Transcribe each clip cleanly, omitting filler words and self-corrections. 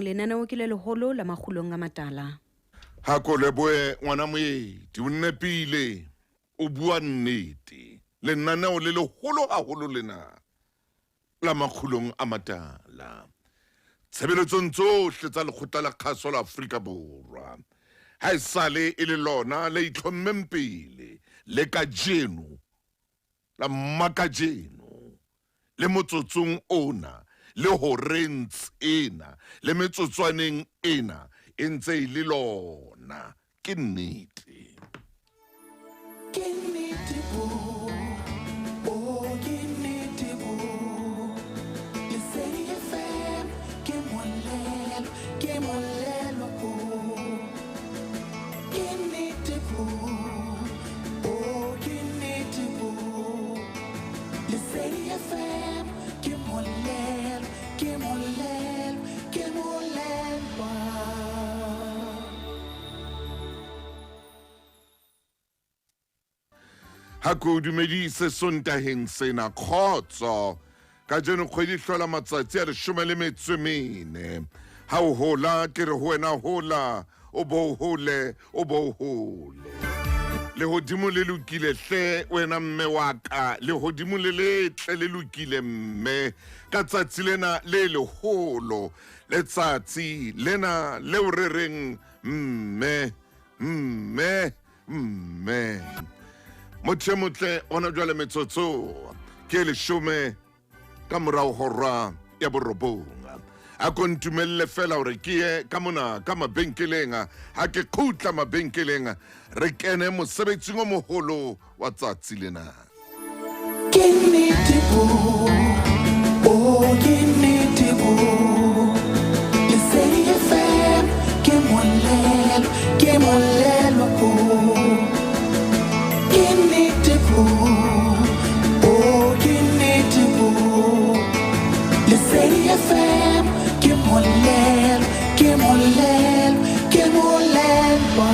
Lenaneo ke le leholo la makgulong a matala. Ha ko lebohe ngwana moeti, o nepile, o bua nnete. Lenaneo le leholo haholo lena la makgulong a matala. Tshebeletsong tsohle tsa Lekgotla la Kgaso la Afrika Borwa, ha esale e le lona le itlhommeng pele le kajeno la mmakajeno le motsotsong ona le horeng tsena le metsotswaneng ena e ntse e le lona. Ke nnete. Ke nnete bo, oh ke nnete bo. Lesedi FM ke molelo, ke molelo bo. Ke nnete bo, oh ke nnete bo. Lesedi FM ke molelo, ke molelo, ke molelwa. Ha ke o dumedise Sontaheng sena, kgotso. Kajeno kgwedi e hlola matsatsi a 14. Ha o hola, ke re ho wena hola, o bo hole, o bo hole. Lehodimo le lokile hle wena mme wa ka, lehodimo le letle le lokile mme. Ka tsatsi lena le leholo, letsatsi lena leo re reng mme, mme, mme. Motho e motle hona jwale metsotso ke 10 ka morao hora ya 9. A ko ntumelle fela hore ke ye ka mona ka mabenkeleng. Ha ke kgutla mabenkeleng re kene mosebetsing o moholo wa tsatsi lena. Ke nnete bo, oh ke nnete bo. Lesedi FM ke molelo, ke molelo bo. Ke nnete bo, oh ke nnete bo. Lesedi FM ke molelo, ke molelo, ke molelwa.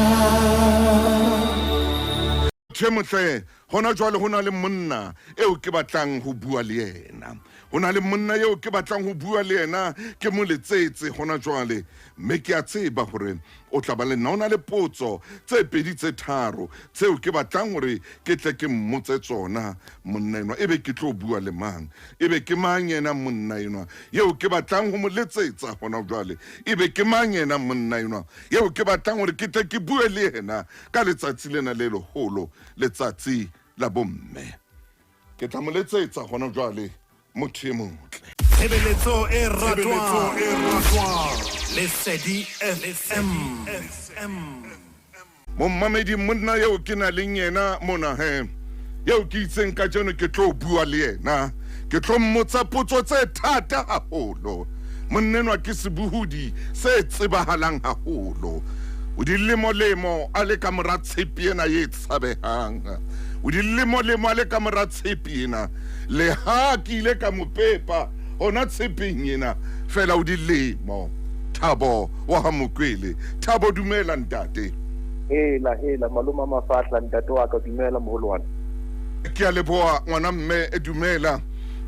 Tjhe mohle, hona jwale ho na le monna eo ke batlang ho bua le yena. Ho na le monna eo ke batlang ho bua le yena, ke mo letsetse hona jwale, mme ke a tseba hore o tla ba le nna. Ho na le potso tse pedi tse tharo tseo ke batlang hore ke tle ke mmotse tsona monna enwa. Ebe ke tlo bua le mang? Ebe ke mang yena monna enwa eo ke batlang ho mo letsetsa hona jwale? Ebe ke mang yena monna enwa eo ke batlang hore ke tle ke bue le yena ka letsatsi lena le leholo, letsatsi la bomme? Ke tla mo letsetsa hona jwale, motho e motle. Tshebeletso e ratwang Lesedi FM. Mommamedi monna eo ke na leng yena mona he, eo ke itseng kajeno ke tlo bua le yena, ke tlo mmotsa potso tse thata haholo. Monna enwa ke sebohodi se tsebahalang haholo. O dilemolemo a le ka mora tshepe ena e tshabehang. O dilemolemo a le ka mora tshepe ena. Leha ke ile ka mo pepa hona tshepeng ena, fela o dilemo. Thabo wa ha Mokwele. Thabo, dumela ntate. Hela, hela, malome a mafahla, ntate wa ka, dumela moholwane. Ke a leboha ngwana mme, dumela.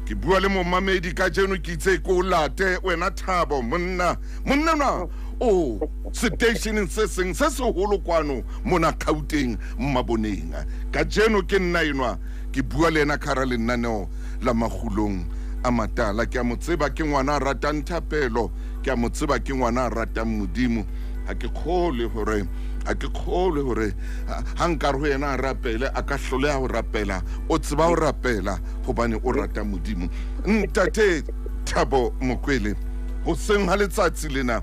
Ke bua le momamedi kajeno, ke itse ke o late wena Thabo, monna. Monna enwa o seteisheneng se seng se seholo kwano mona Gauteng, Mmaboneng. Kajeno ke nna enwa ke bua le yena ka hara lenaneo la Makgulong a Matala. Ke a mo tseba, ke ngwana a ratang thapelo. Ke a mo tseba, ke ngwana a ratang Modimo. Ha ke kgolwe hore, ha ke kgolwe hore ha nka re ho yena a rapele, a ka hloleha ho rapela. O tseba ho rapela hobane o rata Modimo. Ntate Thabo Mokwele, hoseng ha letsatsi lena,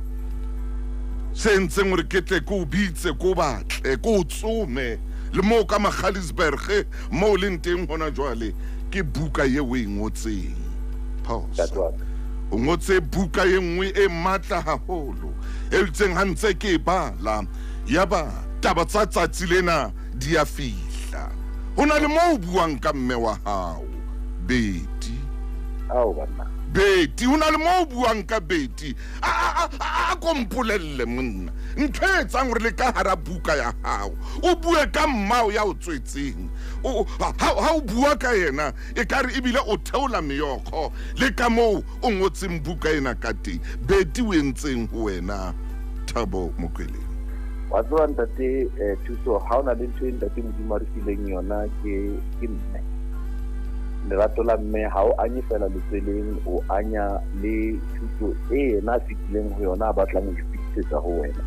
se entseng hore ke tle ke o bitse, ke o batle, ke o tsome le moo ka Magaliesberg moo o leng teng hona jwale, ke buka eo o e ngotseng. Phosa. O ngotse buka e nngwe e matla haholo, e itseng ha ntse ke e bala, yaba taba tsa tsatsi lena di a fihla. Ho na le moo o buang ka mme wa hao, Betty. Ao banna. Beti o na le mo o buang ka Beti a a a a ko mpolelle monna ntho e etsang gore le ka hara buka ya hao o bue ka mmao ya o tswetseng o ha ha o bua ka yena e ka re ebile o theola meokgo le ka moo o ngotseng buka ena ka teng. Beti o entseng ho wena Thabo Mokweleng? Wa tseba ntate eh, Thuso, ha o na le ntho e ntate Modimo a re fileng yona ke ke mme. Lerato la mme ha o anye fela letsweleng, o anya le thuto e yena a fetileng ho yona a batlang ho e fetisetsa ho wena.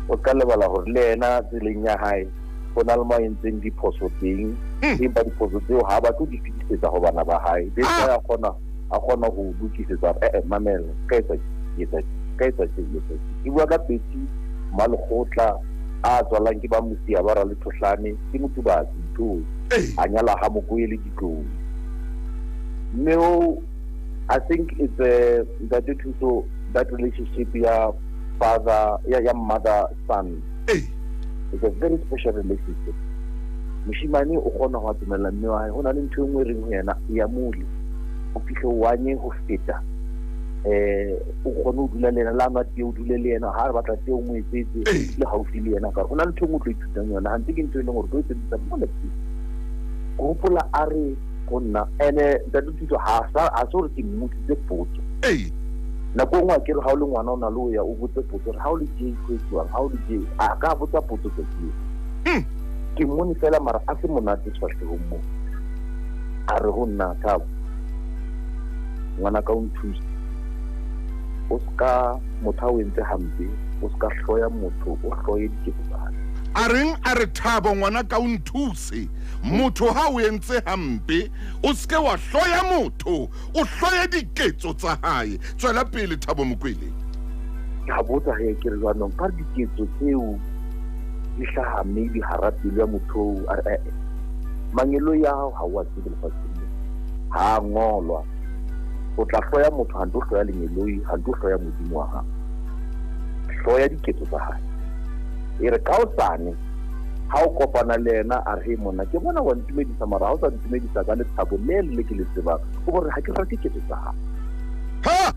O ka lebala hore le yena tseleng ya hae ho na le mo a entseng diphoso teng, empa diphoso tseo ha a batle ho di fetisetsa ho bana ba hae. That's why a kgona a kgona ho lokisetsa hore eh-eh mamela ka etsa tje, etsa tje, ka etsa tje, etsa tje. Ke bua ka Betty Mmalekgotla a tswalang ke ba Mosia ba Ralethohlane, ke Motubatsi Ditlou, a nyala ha Mokoele Ditlou. Mme o I think it's a Ntate Thuso that relationship ya father ya, ya mother son. It's a very special relationship. Moshimane o kgona ho atomela mme wa hae, ho na le ntho e nngwe e reng ho yena ya mole, o fihle o anye ho feta eh o kgone ho dula le yena, le a nwa tee o dule le yena, ha re batla tee o mo etsetse le haufi le yena, ka ho na le ntho e nngwe o tlo ithutang yona hantse ke ntho e leng gore o tlo e sebedisa mona ke hopola a re go nna ene ntate Thuso ha sa ha se gore ke mmotsitse potso. Nako e nngwe a kere ha o le ngwana o na le o ya o botse potso gore ha o le tee go etsiwang, ha o le tee a ka botsa potso tsatsi eo. Ke mmone fela mara a se monate sefatlhegong mo. A re ho nna Thabo ngwana ka o nthuse o ska motho a o entse hampe o ska hloya motho o hloye diketso tsa hae. A reng a re Thabo ngwana ka o nthuse motho ha o entse hampe o ske wa hloya motho o hloye diketso tsa hae. Tswela pele Thabo Mokwele. Ke a botsa he ke re jwanong ka re diketso tseo di hlaha maybe hara pelo ya motho oo a re eh mangeloi a hao ha o a tsebe lefatsheng le ha a ngolwa o tla hloya motho ha nto hloya lengeloi ha nto hloya modimo wa hao hloya diketso tsa hae e re ka osane ha o kopana le yena a re he monna ke bona wa ntumedisa mara ha o sa ntumedisa ka lethabo le le ke le tsebang o gore ha ke rate ketso tsa hao ha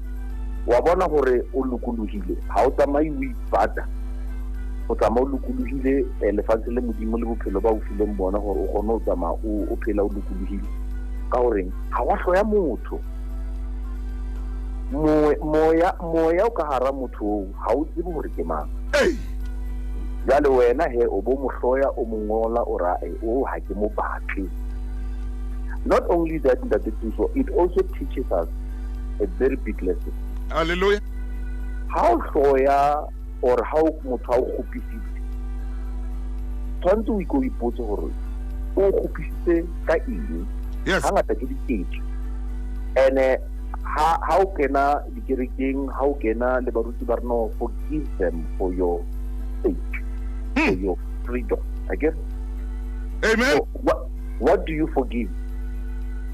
wa bona gore o lokolohile ha o tsamaye o ipata o tsamaya o lokolohile lefatshe le modimo le bophelo ba o fileng bona gore o kgone ho tsamaya o phela o lokolohile ka goreng ha wa hloya motho moya moya o ka hara motho oo ha o tsebe gore ke mang jwale wena he o bo mo hloya o mo ngola o ra o ha ke mo batle. Not only that Ntate Thuso, it also teaches us a very big lesson. Hallelujah. Ha o hloya or ha o motho a o kgopisitse tshwanetse o iko ipotse gore o kgopisitse ka eng. Hangata ke diketso ene ha ha o kena dikerekeng ha o kena le baruti ba re no forgive them for your sake, for your freedom. I guess. Amen. So, what do you forgive?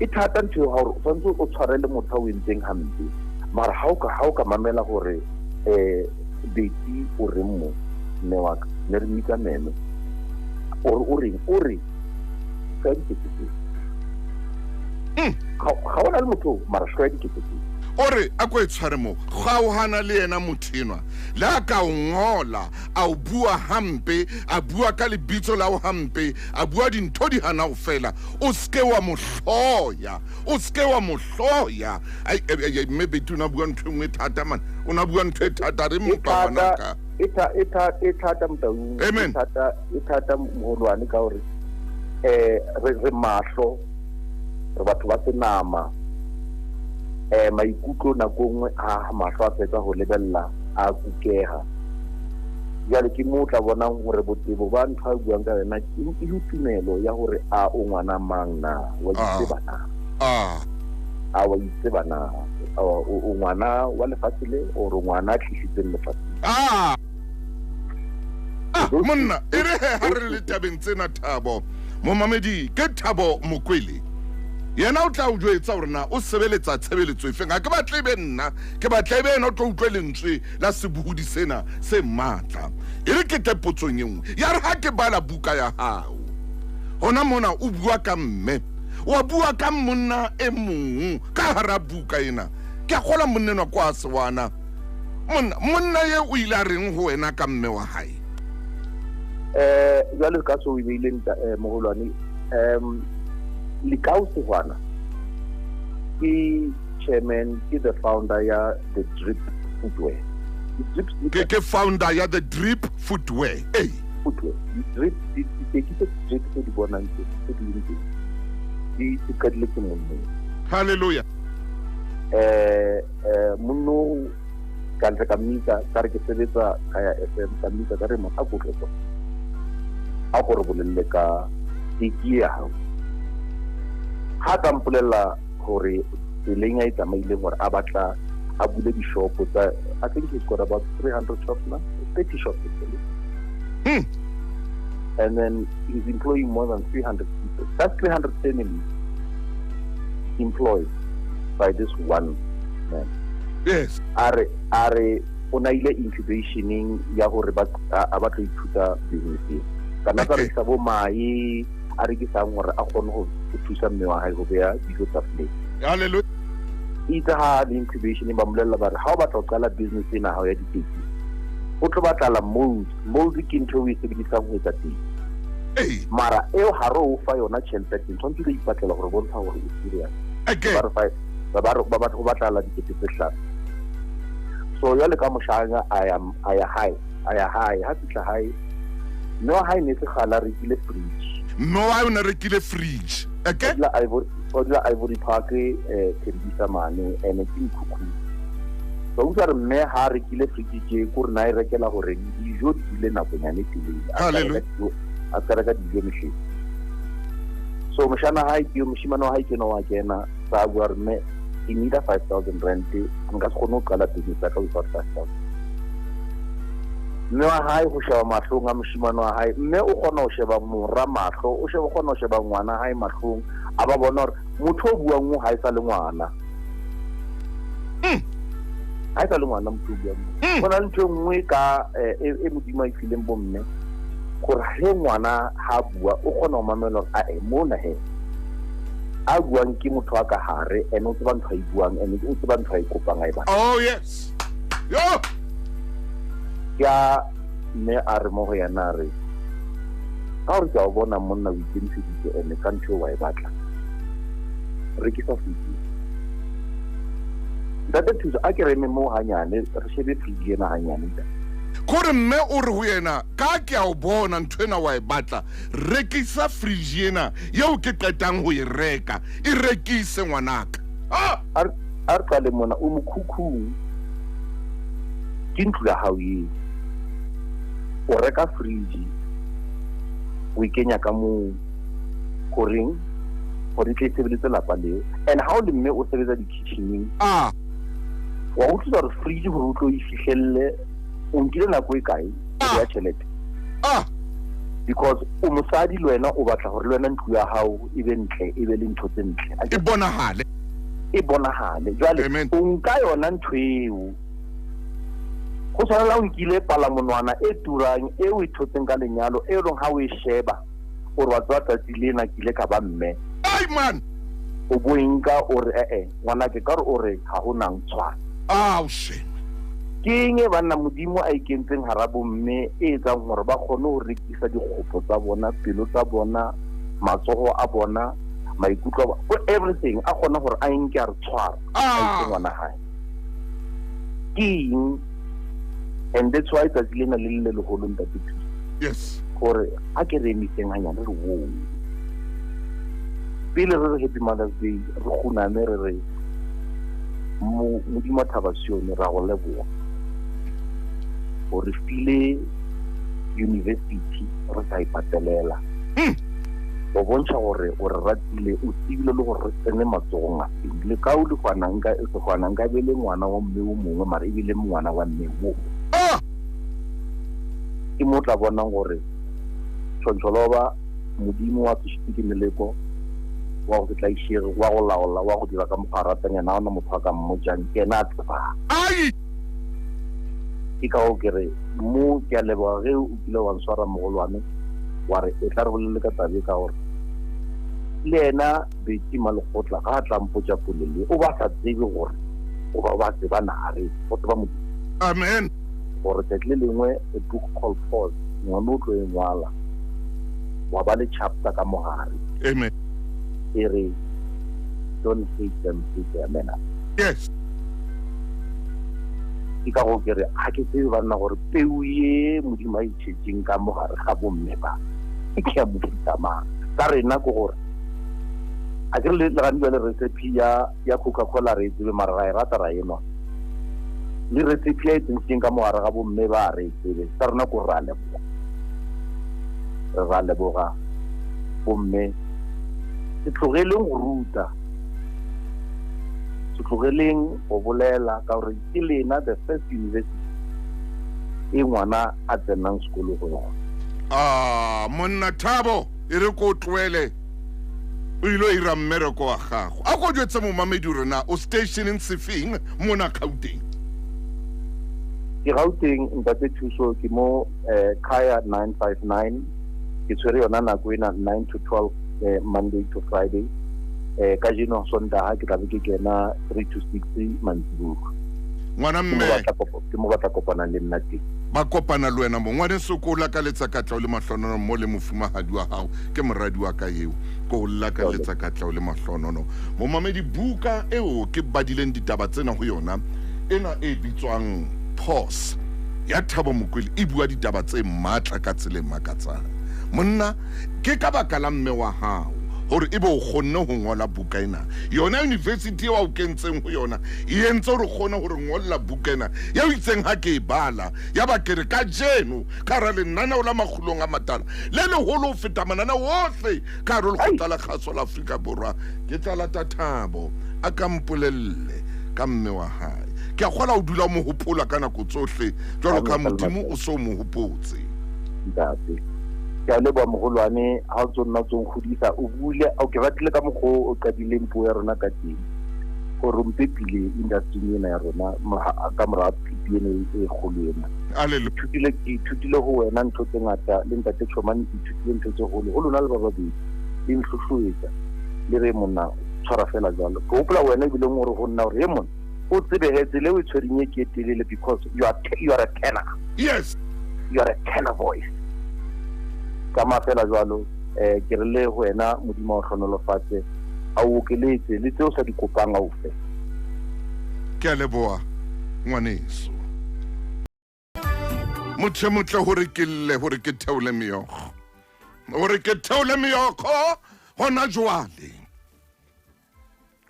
E thata ntho eo ha o tshwanetse o tshwarele motho a o entseng hampe mara ha o ka mamela gore Betty o reng mo mme wa ka ne re mmitsa meme o reng o re hloya diketso tseo. Ga o na le motho mara hloya diketso tseo. O re a ko e tshware mo kgaohana le yena motho enwa le a ka o ngola a o bua hampe a bua ka lebitso la o hampe a bua dintho di hana ho fela o seke wa mo hloya o seke wa mo hloya. Ai mme Betty o na bua ntho e nngwe e thata man o na bua ntho e thata re mpa ngwanaka e thata Motaung. Amen. E thata moholwane ka hore re mahlo re batho ba senama maikutlo nako nngwe a mahlo a fetsa ho lebella a kukeha jwale ke mo tla bonang hore botebo ba ntho a buang ka yona ke tumelo ya hore a o ngwana mang na wa itseba na a wa itseba na o ngwana wa lefatshe le or ngwana a tlisitseng lefatsheng. Monna e re he ha re le tabeng tsena Thabo momamedi ke Thabo Mokwele yena o tla o jwetsa hore na o sebeletsa tshebeletso efeng. Ha ke batle e be nna ke batla e be yena o tlo utlwe lentswe la sebohodi sena se matla. E re ke tle potsong e nngwe ya re ha ke bala buka ya hao hona mona o bua ka mme wa bua ka monna e mong ka hara buka ena. Ke a kgolwa monna enwa kwa Sewana. Monna, monna ye o ile a reng ho wena ka mme wa hae? Jwale ka so o beile mogolwane, Lekau Sehwana ke chairman, ke the founder ya The Drip Footwear. The Drip Ke ke founder ya The Drip Footwear. Ee. Footwear. The Drip, diteki tse Drip tse di bonang tse tse di leng teng, di di qadile ke monno. Hallelujah. Monno ka ntse ka mmitsa ka re ke sebetsa ka ya FM, ka mmitsa ka re mo a ko tle a ko re bolelle ka teki ya hao. Ha ka mpolella hore tseleng a e tsamaileng hore a batla a bule dishopo tsa, I think he's got about 300 shops now, 30 shops actually. And then he's employing more than 300 people. That's 300 families employed by this one man. A re o na ile incubationeng ya hore ba a batla ithuta business e. Kana tsa rekisa bo mae, a rekisang hore a kgone ho thusa mme wa hae ho beha dijo tafoleng. Hallelujah. Itse ha le incubationeng ba mmolella ba re ha o batla ho qala business ena hao ya diteki, o tlo batlala mold. Mold ke ntho eo o e sebedisang ho etsa teki. Mara eo ha re o fa yona tjhelete ya teng, tshwanetse o lo ipatlela hore bontsha hore o serious. Okay. Ba re fa ba ba ba batla ho batlala dikete tse hlano. So jwale ka moshanya a ya hae, a ya hae, ha fihla hae, mme wa hae ne se kgale a rekile fridge. Mme wa hae o ne rekile fridge. Okay. O dula Ivory Park, Tembisa mane, ene ke mkhukhu. So utlwa re mme ha rekile fridge tje, ko re na e rekela hore dijo di dule nakonyane telele. Hallelujah. A ska reka dijo mehleng. So moshana hae ke moshimane wa hae ke no wa kena, sa bua re mme ke need 5,000 rand, nka se kgone ho qala business ya ka without 5,000. Mme wa hae ho sheba mahlong a moshimane wa hae, mme o kgona ho sheba mora mahlo, o sheba kgona ho sheba ngwana hae mahlong, a ba bona hore motho o buang o ha e sa le ngwana. Ha e sa le ngwana motho o buang. Ho na le ntho e nngwe ka e Modimo a e fileng bo mme, gore he ngwana ha bua o kgona ho mamela hore a e mona he a buang ke motho wa ka hare, ene o tseba ntho a e buang, ene o tseba ntho a e kopang a e batlang. Oh yes. Yo. Ya mme a re mo go yena a re ka gore ke a o bona monna o ikemiseditse ene ka ntho eo wa e batla, rekisa fridge. Ntate Thuso, a ke re eme moo hanyane, re shebe fridge ena hanyane, ntate. Kore mme o re ho yena, ka ke a o bona ntho ena wa e batla, rekisa fridge ena eo ke qetang ho e reka, e rekise ngwanaka. A re qale mona, o mokhukhung, ke ntlo ya hao eo. O reka fridge, o e kenya ka moo, horeng hore e tle e sebeletse lapa leo. And ha o le mme o sebetsa di-kitcheneng, wa utlwisa hore fridge hore o tlo e fihlelle, o nkile nako e kae ho beha tjhelete? Because o mosadi le wena o batla hore le wena ntlo ya hao e be ntle, e be le ntho tse ntle. E bonahale. E bonahale. Jwale o nka yona ntho eo. Ho tshwana le ha o nkile palamonwana e turang e o e thotseng ka lenyalo, e leng ha o e sheba, o re wa tseba tsatsi lena ke ile ka ba mme. Ai man. O bo e nka o re ngwanake, ka re o re ha ho nang tshwana. Ao shame. Ke eng e banna Modimo a ikentseng hara bomme e etsang hore ba kgone ho rekisa dikgopo tsa bona, pelo tsa bona, matsoho a bona, maikutlo a bona, everything a kgone hore a nke a re tshwara, a itse ngwana hae. Ke eng? And that's why tsatsi lena le le leholo, ntate Thuso. Yes. Hore a ke re emiseng hanyane re wo. Pele re re Happy Mother's Day, re kguname re re Modimo a thaba Sione, ra go leboha. Hore file university re sa ipatelela. Go bontsha hore o re ratile, o tsebile le hore re tsene matsohong a feng. Le ka o le hwana nka, se hwana nka be le ngwana wa mme o mongwe, mara ebile ngwana wa mme wo. Ke mo tla bonang hore Tjhontjholoba, Modimo wa tsošitse ke meleko, wa go se tlaišege, wa go laola, wa go dira ka mokgwa a ratang, yena ha hona motho a ka mmotjang, ke yena a tsebang. Ai! Ke ka hoo ke re, mo ke a leboha ge o kile wa ntshwara mogolwane, wa re e tla re bolelle ka taba e ka gore le yena Betty Malekgotla ga a tla mpotša polelo e, o ba sa tsebe gore Goba ba tseba nare go tseba Modimo. Amen. Gore tsatsi le lengwe a book called Pause, ngwana o tlo e ngwala, wa ba le chapter ka mogare. Amen. E re, don't hate them, hate their manners. Yes. Ke ka go ke re ga ke tsebe banna gore peu ye Modimo a itšhetšeng ka mogare ga bomme ba ke ya mofuta mang. Ka rena ke gore a ke re le gane jale recipe ya Coca-Cola re e tsebe, mara ra e rata ra enwa. Le recipe ya e tsentšeng ka mogare ga bomme ba re e tsebe. Sa rena ko ra leboga, re ra leboga bomme. Se tlogeleng go ruta, se tlogeleng go bolela, ka gore ke lena the first university e ngwana a tsenang sekolo go yona. A monna Thabo, e re ko tloele o ile o ira mmereko wa gago. A ko jwetse momamedi gore na o stationeng sefeng mona Gauteng? Ke Gauteng, ntate Thuso, ke mo Kaya 959. Ke tshwere yona nako ena 9 to 12, Monday to Friday. Ka jeno Sontaga ke tla be ke kena 3 to 6 mantsibugo. Ngwana mme, ke mo batla kopanang le nna teng. Ba kopana le wena mo. Ngwaneso, ko o lakaletsa katlao le mahlonono mo le mofumahadi wa gago, ke moradi wa ka eo. Ko o lakaletsa katlao le mahlonono. Momamedi, buka eo ke badileng ditaba tsena ho yona, ena e bitswang Pause ya Thabo Mokwele, e bua ditaba tse matla ka tsela e makatsang. Monna, ke ka baka la mme wa hao gore e be o kgonne ho ngola buka ena. Yona university eo a o kentseng ho yona e entse hore o kgone hore ngolla buka ena ya o itseng ha ke e bala, ya ba ke re ka jeno ka hara lenaneo la Makgulong a Matala le leholo ho feta mananeo ohle ka hare ho lekgotla la kgaso la Afrika Borwa, ke tla lata Thabo a ka mpolelle ka mme wa hae. Ke a kgola o dula o mo hopola ka nako tsohle jwalo ka Modimo o so mo hopotse. Ntate, ke a leboha mogolwane, ha o ntso nna o ntso nkgodisa, o buile, o ke ratile ka mokgwa o qadileng puo ya rona ka teng, gore o mpepile industry ena ya rona ka mora pipi ena e kgolo ena. Hallelujah. Ke ithutile ho wena ntho tse ngata, le ntate Chomane ke ithutile ntho tse holo, ho lona le ba babedi, le ntlhohloetsa, le re monna tshwara fela jwalo. Ke hopola wena ebileng o re ho nna hore, he monna, o tsebe he tsela eo e tshwereng e ke e telele, because you are a tenor. Yes. You are a tenor voice. Tsamaya fela jwalo, ke re le ho wena Modimo a o hlonolofatse, a o okeletse le tseo sa di kopang a o fe. Ke a leboha ngwaneso. Motho e motle hore ke lle, hore ke theole meokgo, hore ke theole meokgo hona jwale.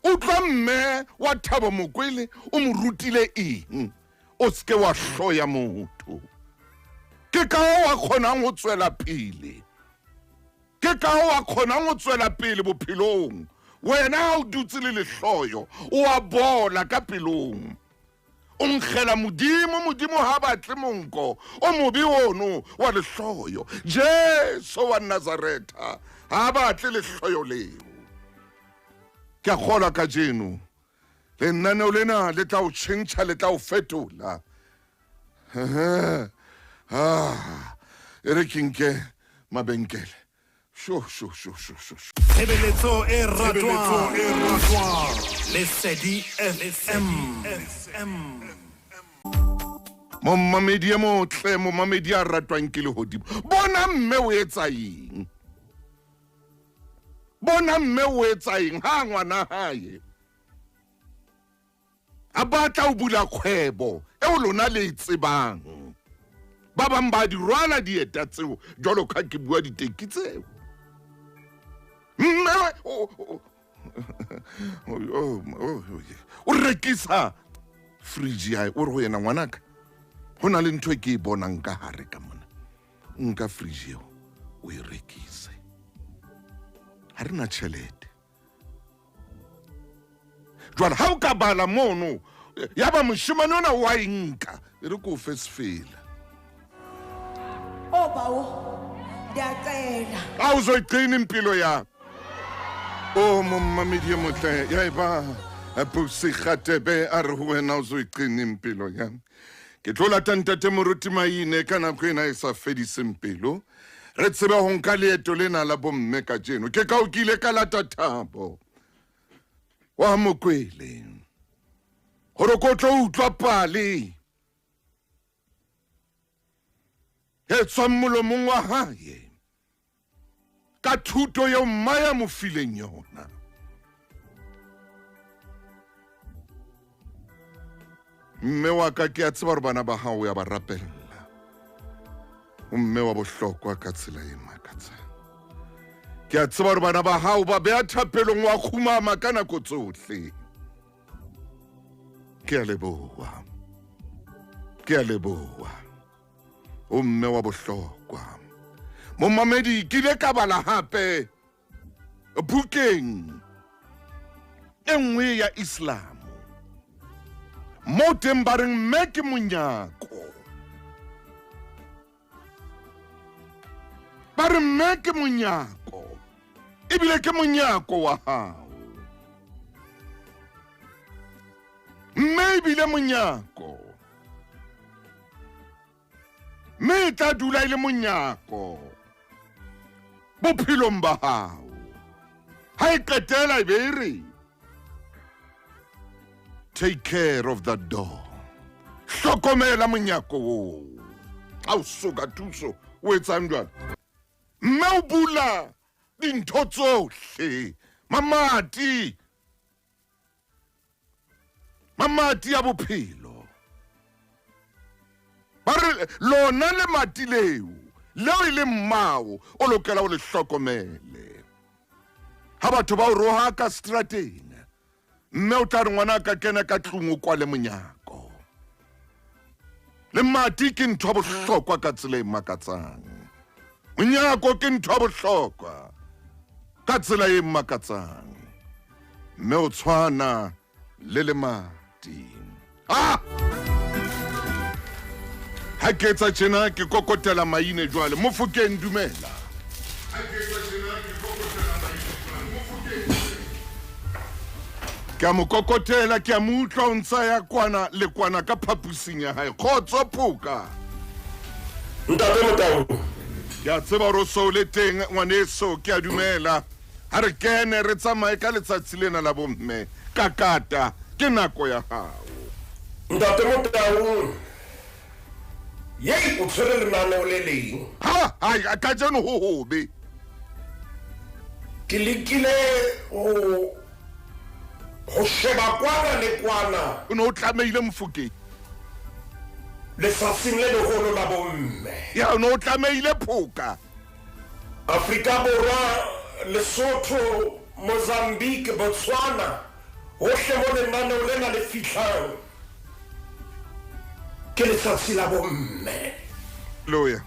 Utlwa mme wa Thabo Mokwele o mo rutile eng? O seke wa hloya motho. Ke ka hoo a kgonang ho tswela pele. Ke ka hoo a kgonang ho tswela pele bophelong. Wena ha o dutse le lehloyo, o a bola ka pelong. O nkgela Modimo, Modimo ha batle monko o mobe ono wa lehloyo. Jesu wa Nazaretha ha batle lehloyo leo. Ke a kgolwa kajeno lenaneo lena le tla o tjhentjha, le tla o fetola. E re ke nke mabenkele. Sho, sho, sho, sho, sho, sho. Tshebeletso e ratwang Lesedi FM. Momamedi e motle, momamedi a ratwang ke lehodimo. Bona mme o etsa eng? Bona mme o etsa eng ha ngwana hae a batla ho bula kgwebo eo lona le e tsebang? Ba bang ba di rwala dieta tseo jwalo ka ke bua diteki tseo. Mme o rekisa fridge ya hae, o re ho yena, ngwanaka, ho na le ntho e ke e bonang ka hare ka mona. Nka fridge eo o e rekise. Ha re na tjhelete. Jwale ha o ka bala mono, ya ba moshemane ona wa e nka, e re ko o fe sefela. Oh bawo, ndiyacela. A o zoyigcina impilo yami. O momamedi e motle, ya e ba Pusi Kgatebe a re ho wena o zoyigcina impilo yami. Ke tlo lata ntate Moruti Maine ka nako ena e sa fediseng pelo. Re tsebe ho nka leeto lena la bomme kajeno. Ke ka o ke ile ka lata Thabo wa Mokwele. Gore ko tlo utlwa pale e tswang molomong wa hae ka thuto eo mma ya mo fileng yona. Mme wa ka, ke a tseba gore bana ba gago ya ba rapella. O mme wa bohlokwa ka tsela e makatsang. Ke a tseba gore bana ba gago ba beya thapelong wa kgumama ka nako tsohle. Ke a leboa. Ke a leboa. O mme wa bohlokwa. Momamedi, ke ile ka bala hape bukeng e nngwe ya Islam mo teng ba reng mme ke monyako. Ba re mme ke monyako ebile ke monyako wa hao. Mme ebile monyako mme e tla dula e le monyako bophelong ba hao. Ha e qetela e be e re take care of that door, hlokomela monyako oo. Ha o soka thuso o etsang jwale? Mme o bula dintho tsohle, mamati, mamati a bophelo. Ba re lona lemati leo, leo e leng mmao, o lokela o le hlokomele. Ha batho ba o rohaka strateng, mme o tla re ngwana ka kena ka tlung o kwale monyako. Lemati ke ntho ya bohlokwa ka tsela e makatsang. Monyako ke ntho ya bohlokwa ka tsela e makatsang. Mme o tshwana le lemati. Ah! Ha ke etsa tjena ke kokotela maine jwale. Mofokeng dumela. Ha ke etsa tjena ke kokotela maine jwale. Mofokeng. Ke a mo kokotela, ke a mo utlwa o ntsa ya kwana le kwana ka phapusing ya hae. Kgotso Phoka. Ntate Motau. Ke a tseba hore o so le teng ngwaneso, ke a dumela. Ha re kene re tsamaye ka letsatsi lena la bomme ka kata, ke nako ya hao. Ntate Motau, yei o tshwere lenaneo le leng. Ha, ha, kajeno ho hobe. Ke lekile ho ho sheba kwana le kwana. O ne o tlamehile Mofokeng. Letsatsing le leholo la bomme. Ya, o ne o tlamehile Phoka. Afrika Borwa, Lesotho, Mozambique, Botswana, hohle mo lenaneo lena le fihlang, ke letsatsi la bomme. Hallelujah.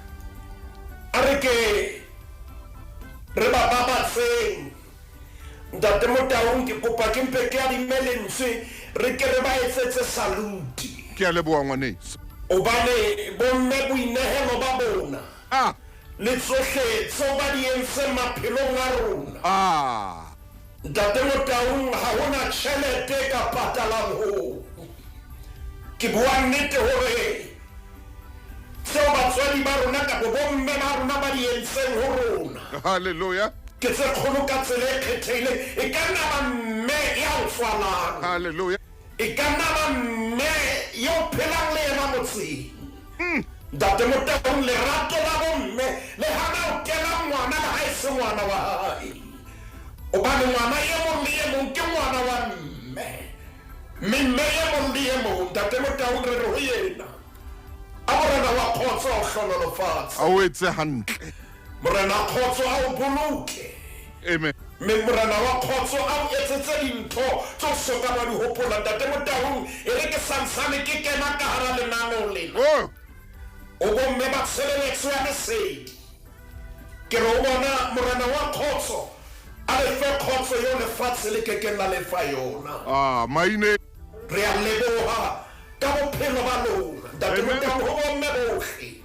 A re ke re ba babatseng. Ntate Motaung, ke kopa ke mpe ke adime lentswe, re ke re ba etsetse salute. Ke a leboha ngwaneso. Hobane bomme boinehelo ba bona. Ah. Le tsohle tseo ba di entseng maphelong a rona. Ah. Ntate Motaung, ha ho na tjhelete e ka patalang hoo. Ke bua nnete hore tseo batswadi ba rona kapa bomme ba rona ba di entseng ho rona. Hallelujah. Ke tse kgolo ka tsela e kgethehileng. E ka nna ba mme ya o tswalang. Hallelujah. E ka nna ba mme ya o phelang le yena motseng. Ntate Motaung, lerato la bomme le hana ho kena ngwana le ha e se ngwana wa hae. Hobane ngwana e mong le e mong ke ngwana wa mme. Mme mme e mong le e mong, Ntate Motaung, re re ho yena, a Morena wa kgotso a o hlohonolofatse. A o etse hantle. Morena kgotso a o boloke. Amen. Mme Morena wa kgotso a o etsetse dintho tse o soka ba di hopola. Ntate Motaung, e re ke santsane ke kena ka hara lenaneo lena. Oh. O bomme ba tshebeletso ya lesedi. Ke re o bona Morena wa kgotso a le fe kgotso eo lefatshe le kekeng la le fa yona. Ah, maine. Re a leboha ka bophelo ba lona. Ntate Amen. Motaung, ho bomme bohle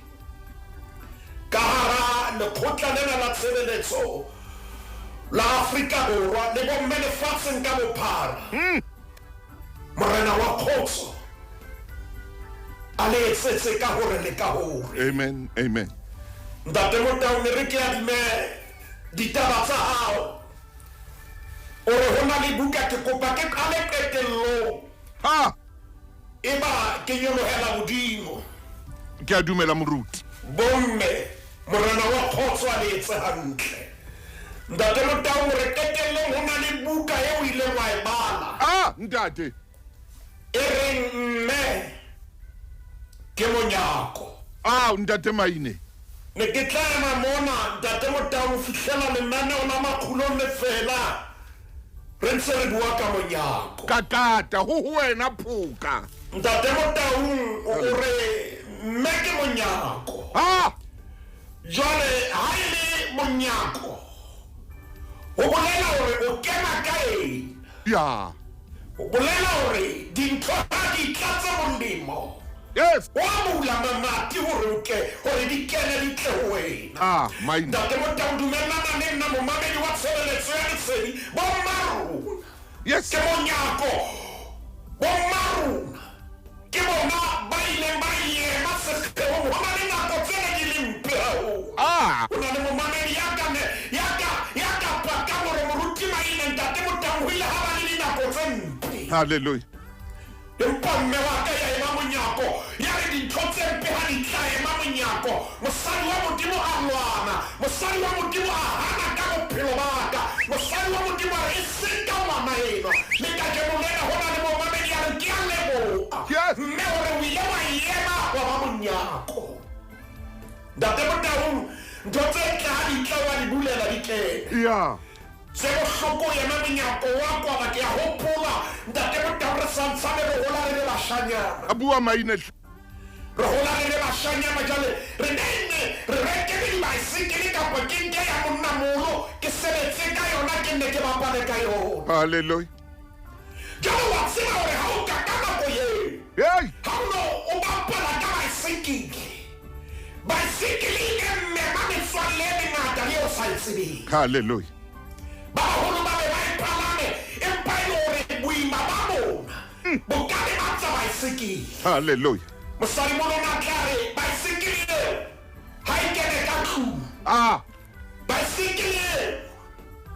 ka hara lekgotla lena la tshebeletso la Afrika Borwa le bomme lefatsheng ka bophara. Morena wa kgotso a le etsetse ka hore le ka hore. Amen, amen. Ntate Motaung, e re ke adime ditaba tsa hao. O re ho na le buka, ke kopa ke qale qetellong. Ha! Eba ke nyolohela hodimo. Ke a dumela moruti. Bomme, Morena wa kgotso a le etse hantle. Ntate Motaung, re qetellong ho na le buka eo o ileng wa e bala. Ah, ntate. E reng Mme ke Monyako. Ah, ntate Maine. Ne ke tla ema mona, Ntate Motaung, ho fihlela lenaneo la Makgulong le fela, re ntse re bua ka monyako. Ka kata, ho ho wena phoka. Ntate Motaung, o re mme ke monyako. Ah! Jwale ha e le monyako, ho bolela hore o kena ka eng? Ya. Ho bolela hore dintho ha di tla tse molemo. Yes. Wa bula mamati hore o ke hore di kene di tle ho wena. Ah, my. Ntate Motau, dumellana le nna momamedi wa tshebeletso ya lesedi, bomma rona. Yes. Ke monyako. Bomma rona ke bona ba ileng ba ema sekgeong. Ho na le nako tse ne di le mpe haholo. Ah. Ho na le momamedi ya ka ne ya ka ya ka pakang hore moruti Maine Ntate Motau ho ile ha ba le dinako tse mpe. Hallelujah. Empa mme wa ka ya ema monyako, ya re dintho tse mpe ha di tla ema monyako. Mosadi wa Modimo a lwana, mosadi wa Modimo a hana ka bophelo ba ka, mosadi wa Modimo a re e seng ka ngwana enwa. Le kajeno lena ho na le momamedi ya re ke a leboha Yes. mme hore o ile wa ema wa ba monyako. Ntate Motaung, ntho tse ntle ha di tla wa di bulela di kene. Yeah. Se bohloko yena monyako wa kwala ke a hopola ntate Motau re santsane re hola re le bashanyana. A bua maine hle. Re hola re le bashanyana jwale re ne nne re rekele dibaesekele kapa ke nke ya monnamoholo ke sebetse ka yona ke nne ke bapale ka yona. Hallelujah. Jwale wa tseba hore ha o ka ka nako eo Hey. ha o no o bapala ka baesekele, baesekele e mema metswalle e mengata le eo sa e tsebeng. Hallelujah. Ba baholo ba be ba e palame empa e le hore boima ba bona bo ka lematsa baesekele. Hallelujah. Mosadimono o ne a tla re baesekele eo ha e kene ka tlung. Ah. Baesekele eo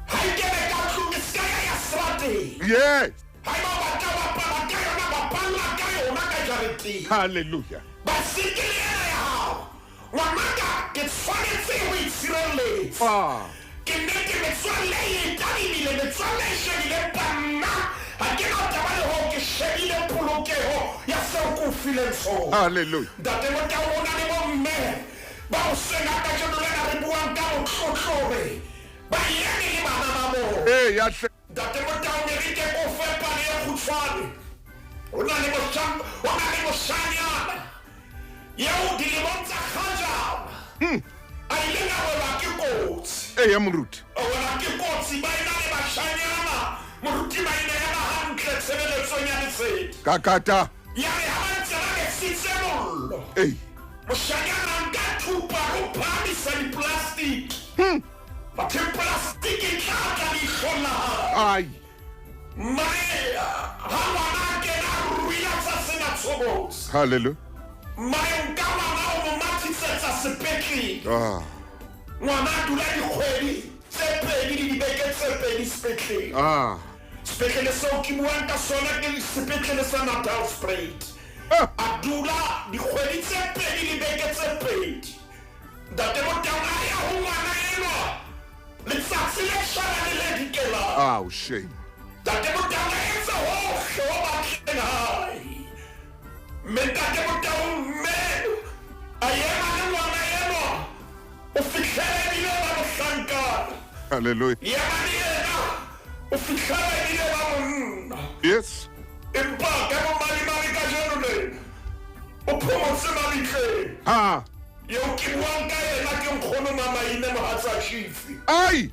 ha e kene ka tlung e se ka ya ya serateng. Yes. Haeba o batla ho bapala ka yona, bapalla ka yona ka jareteng. Hallelujah. Baesekele ena ya hao, ngwanaka, ke tshwanetse ho e tshireletsa. Ah. Ke nnete metswalle e tadimile, metswalle e shebile, empa nna ha ke na taba le hoo, ke shebile polokeho ya seo ke o fileng sona. Hallelujah. Ntate Motau, ho na le bomme ba hoseng ha kajeno lena re buang ka botlotlo hore ba eme le bana ba bona. Ee, ya hle. Ntate Motau, ne re ke o fe pale e kgutshwane. Ho na le ho na le moshanyana eo dilemong tsa kgajana a ileng a welwa ke kotsi. Eya moruti. A welwa ke kotsi, ba ena le bashanyana. Moruti ba ine ema hantle tshebeletsong ya lesedi. Ka kata. Ya re ha ba ntse ba besitse mollo. Ei. Moshanyana a nka thupa ho phahamisa diplastiki. Batho plastiki e tla tla leihlong la hae. Ai. Mmae ha ngwana a kena a ruile tsa sena tshobotsi. Hallelujah. Mmae o nka ngwana o mo mathisetsa sepetlele. Ah. Ngwana a dula dikgwedi tse pedi le dibeke tse pedi sepetlele. Ah. Sepetlele seo ke buang ka sona ke sepetlele sa Natalspruit. Ah. A dula dikgwedi tse pedi le beke tse pedi. Ntate Motau a ya ho ngwana enwa letsatsi le tjhaba le le dikelang. Aw, shame. Ntate Motau a etsa hohle ho batleng hae. Mme Ntate Motau mme a ema le ngwana enwa o fihlela ebile ba mohlankana. Hallelujah. Ema le yena o fihlela ebile ba monna. Yes. Empa ka bomadimabe kajeno lena o phomotse mabitleng. Ha. Eo ke buang ka yena ke nkgono Mamaine mohatsa Chifi. Ai.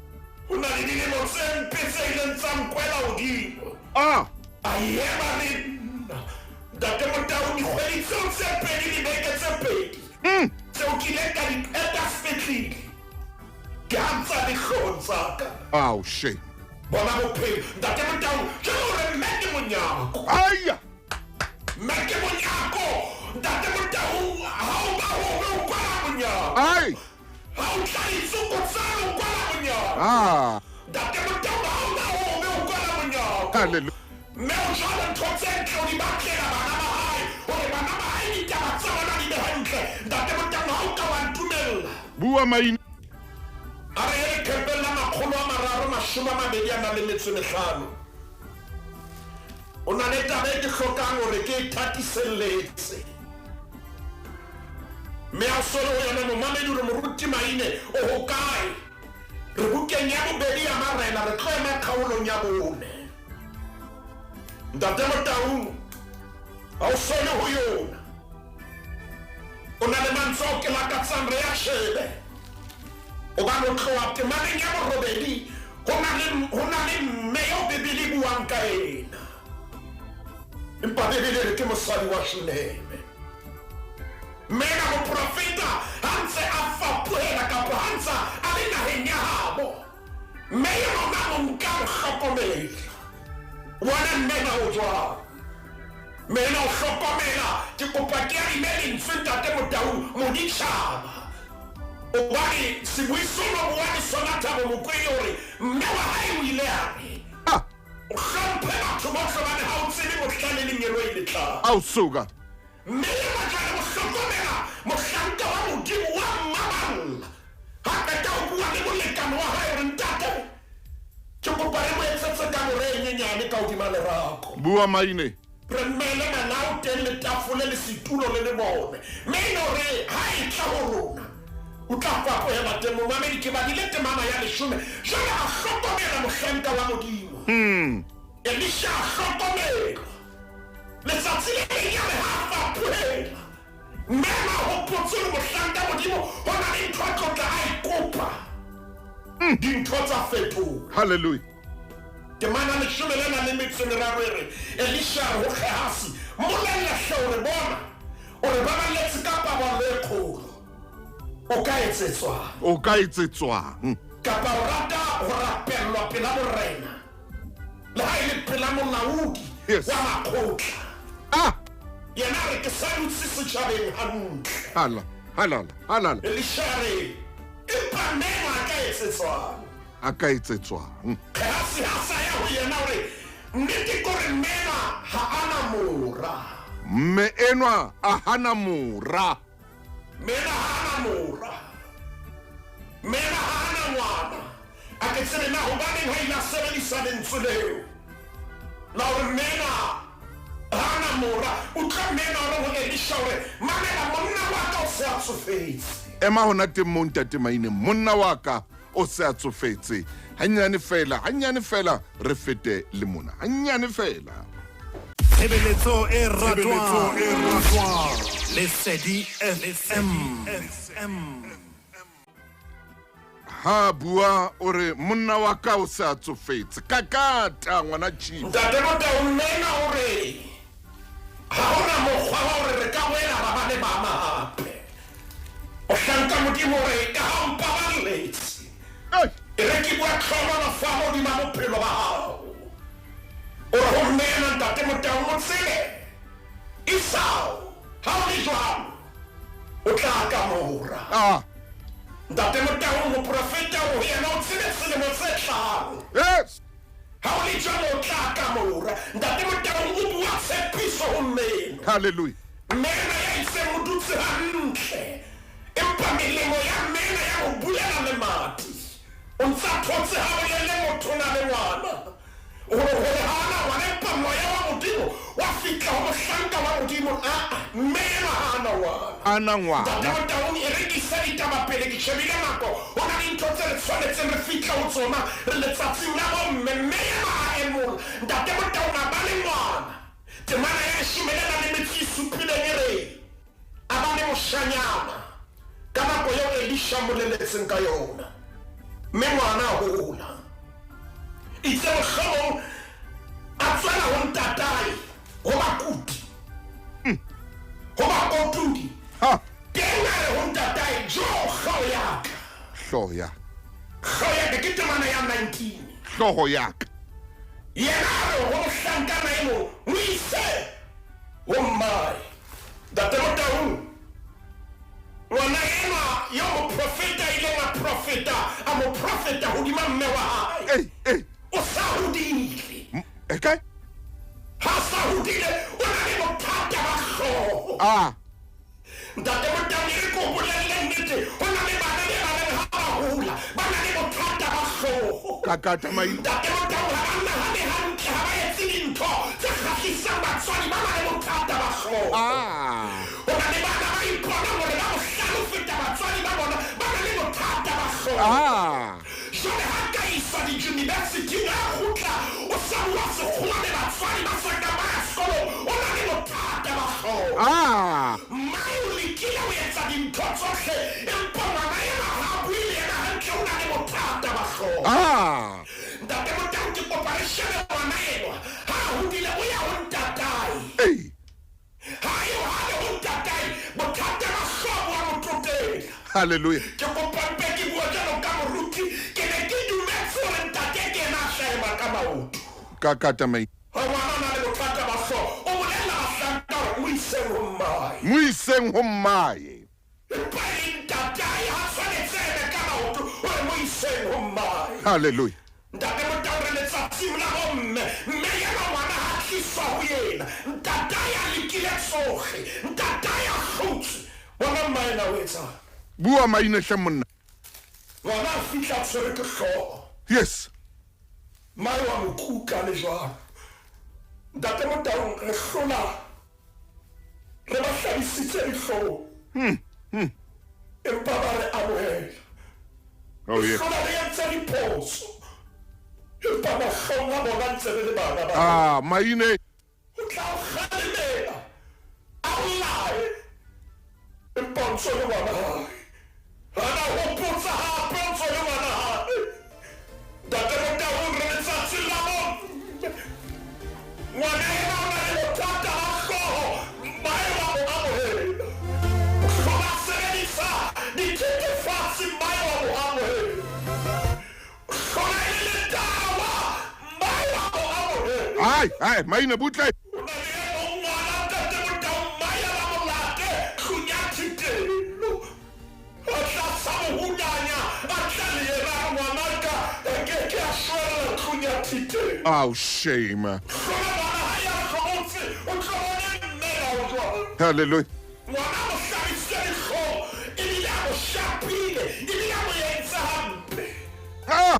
Ho na le dilemo tse mpe tse ileng tsa nkwela hodimo. Ah. A ema le nna. Ntate Motau, dikgwedi tseo tse pedi le beke tse pedi tseo ke ileng ka di qeta sepetlele, ke ha ntsa dihlong tsa ka. Aw, shame. Bona bophelo. Ntate Motau, jwale hore mme ke monyako. Aya. Mme ke monyako. Ntate Motau, ha o ba hore o kwala monyako. Ai. Ha o tla ditsokotsane o kwala monyako. Ah. Ntate Motau, ha o ba hore o kwala monyako. Hallelujah. Mme o jwale ntho tse ntle o di batlela bana ba hae. hantle. Ntate Motaung, ha o ka wa ntumella. Bua maine. A re ye leqhepeng la 325. O na le taba e ke hlokang hore ke e thatiselletse. Mme a so le ho yona momamedi hore moruti Maine o hokae. Re bukeng ya bobedi ya Marena, re tlo ema kgaolong ya bone. Ntate Motaung, ha o so le ho yona. O na le mantswe ao ke lakatsang re a shebe. Hobane o tloha temaneng ya borobedi, ho na le, ho na le mme eo Bibele e buang ka ena. Empa Bibele e re ke mosadi wa Shuneme. Mme ena moprofeta ha ntse a fapohela kapa ha ntsa a le naheng ya habo, mme enwa o na mo nka mo hlokomela. Bona mme ena o jwang? Mme ena o hlokomela. Ke kopa ke adime lentswe Ntate Motaung, moditjhaba. Hobane sebui seno bua le sona Thabo Mokwele hore mme wa hae o ile a re, Ah. O hlomphe batho bohle hobane ha o tsebe mohla le lengeloi le tlang. Ao suka. Mme enwa jwale o hlokomela mohlanka wa Modimo wa mmaballa. Ha qeta ho bua le molekane wa hae hore, Ntate, ke kopa re mo etsetse kamore e nyenyane ka hodima lerako. Bua maine. Re mmele malao teng le tafole le setulo le lebone. Mme e no re ha e tla ho rona, o tla fapohela teng. Momamedi, ke badile temana ya leshome. Jwale a hlokomela mohlanka wa Modimo. Elisha a hlokomela. Letsatsi le leng ya re ha a fapohela, mme a hopotse hore mohlanka Modimo ho na le ntho a tlotla a e kopa. Dintho tsa fetoha. Hallelujah. Temana leshome le nang le metso e meraro e re, Elisha a re ho Gehasi, Mmolelle hle o re, Bona, o re baballetse ka paballo e kgolo. O ka etsetswang? O ka etsetswang? Kapa o rata ho rapellwa pela morena, le ha e le pela molaodi Yes. wa makgotla? Ah! Yena a re, Ke sa dutse setjhabeng hantle. Hala, halala, halala. Elisha a re, Empa mme enwa a ka etsetswang? A ka etsetswang? Gehasi ha sa ya ho yena o re, Nnete ke hore mme enwa ha a na mora. Mme enwa a hana mora. Mme enwa ha a na mora. Mme enwa ha a na ngwana. A ke tsebe na hobaneng ha ile a sebedisa lentswe leo la hore mme enwa ha a na mora. Utlwa mme enwa o re ho Elisha o re, Mamela, monna wa ka o se a tsofetse. Ema hona teng moo ntate Maine, monna wa ka o se a tsofetse. Hannyane fela, hannyane fela re fete le mona. Hannyane fela. Tshebeletso e ratwang. Lesedi FM. Ha bua o re monna wa ka o se a tsofetse. Kakata ngwana chief. Ntate Motau, mme enwa o re ha hona mokgwa wa hore re ka boela ra ba le bana hape. Mohlanka Modimo o re ka ha o mpaballetse. Ei. E re ke bua tlhohonolofalo hodima bophelo ba hao. O re ho mme enwa Ntate Motau, mo tsebe Esau, ha o le jwalo o tla ka mora. Ah. Ntate Motau, moprofeta o ho yena o tsebe selemo tse tlang. Yes. Ha o le jwalo o tla ka mora. Ntate Motau o bua tshepiso ho mme enwa. Hallelujah. Mme enwa ya itseng o dutse hantle, empa melemo ya mme enwa ya mo bulela lemati. O ntse a thotse ha bolelle motho o na le ngwana. Hore hore ha ana ngwana, empa moya wa Modimo wa fihla ho mohlanka wa Modimo. Aa, mme enwa ha ana ngwana. Ana ngwana. Ntate Motaung, e re ke ise ditaba pele, ke shebile nako, ho na le ntho tse re tshwanetseng re fihle ho tsona. Re letsatsing la bomme. Mme enwa a emola. Ntate Motaung a ba le ngwana. Temana ya leshome le nang le metso e supileng e re, A ba le moshanyana ka nako eo Elisha a moleletseng ka yona, mme ngwana a hola. Itse mohlomong a tswela ho ntatae, ho bakudi, ho bakotudi. Ha. Teng a re ho ntatae, Jo, hlooho ya ka. Hlooho ya. Hlooho ya ka, ke temana ya 19. Hlooho ya ka. Yena a re ho mohlankana e mong, Mo ise ho mmae. Ntate Motaung, ngwana enwa eo moprofeta a ileng a profeta, a mo profeta hodima mme wa hae, Ei, ei. o sa hodile. E kae? Ha a sa hodile, o na le bothata ba hlooho. Ah. Ntate Motaung, ke o bolelle nnete, ho na le bana be ba reng ha ba hola ba na le bothata ba hlooho. Kakata Maine. Ntate Motaung ha ba nahane hantle, ha ba etse dintho tse kgahlisang batswadi, ba na le bothata ba hlooho. Ah. Ho na le bana ba iponang hore ba bohlale ho feta batswadi ba bona, ba na le bothata ba hlooho. Ah. Jwale ha ka iswa dijunibesithing, ha kgutla o sa bua sekgowa le batswadi ba sa ka ba ya sekolong, o na le bothata ba hlooho. Ah. Mmae o lekile ho etsa dintho tsohle, empa ngwana enwa ha a bue le yena hantle, o na le bothata ba hlooho. Ah. Ntate Motaung, ke kopa re shebe ngwana enwa ha a hodile, o ya ho ntatae. Ei. Ha eo ha le ho ntatae, bothata ba hlooho bo a mo totela. Hallelujah. Ke kopa mpe ke bua jwalo ka moruti, ke ne ke dumetse hore ntate ke yena a tla ema ka maoto. Kakata Maine. Ha ngwana a na le bothata ba hlooho, o bolella bahlanka hore mo iseng ho mmae. Mo iseng ho mmae. Empa e le ntatae ha tshwanetse a eme ka maoto hore mo iseng ho mmae. Hallelujah. Ntate Motaung, re letsatsing la bomme, mme yena ngwana ha tliswa ho yena. Ntatae a lekile tsohle, ntatae a hlotswe. Bona mmae na o etsang? Bua Maine hle monna. Ngwana a fihla a tshwerwe ke hlooho. Yes. Mmae wa mo kuka le jwalo. Ntate Motaung, re hlola re ba hlabisitse dihlong. Empa ba re amohela. Oh Re yeah. hlola re entse diphoso. Empa mahlong a bona ntse re le bana ba. Ah, Maine. O tla o kgalemela, a o laye, empa o ntso le ngwana hae. Hana hopotsa hape o ntso le ngwana hae. Ntate Motaung, re letsatsing la bomme. Ngwana ena o na le bothata ba hlooho, mmae wa mo amohela. O hlola a sebedisa dithethefatsi, mmae wa mo amohela. O hlola e le letawa, mmae wa mo amohela. Ai, ai, Maine butle. O na le e mong ngwana, ntate Motaung, mmae a ba mo late tlung ya thitelo. A tla sa mo hulanya, a tla le yena, a re, Ngwanaka a ke ke a shwella tlung ya thitelo. Oh shame. Hlola ngwana ha ya hlobotse, o tlo bone mme na o jwang. Hallelujah. Ngwana a mo hlabisitse dihlong, ebile a mo shapile, ebile a mo entse hampe. Ah.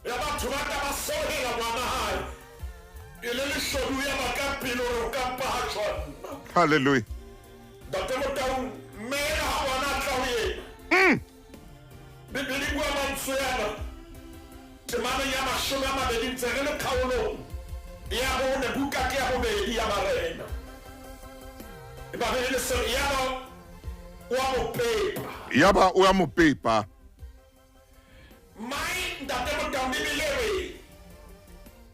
Ya batho ba ka ba seohela ngwana hae. E le leshodu ya ba ka pele hore o ka mpa ha jwang. Hallelujah. Ntate Motaung, mme ena ha ngwana a tla ho yena. Bibele e bua mantswe ana. Temaneng ya 20 ntse re le kgaolong ya bone, buka ke ya bobedi ya Marena. E ba Bibele se re, yaba o a mo pepa. Yaba o a mo pepa. Mmae Ntate Motaung, Bibele e re,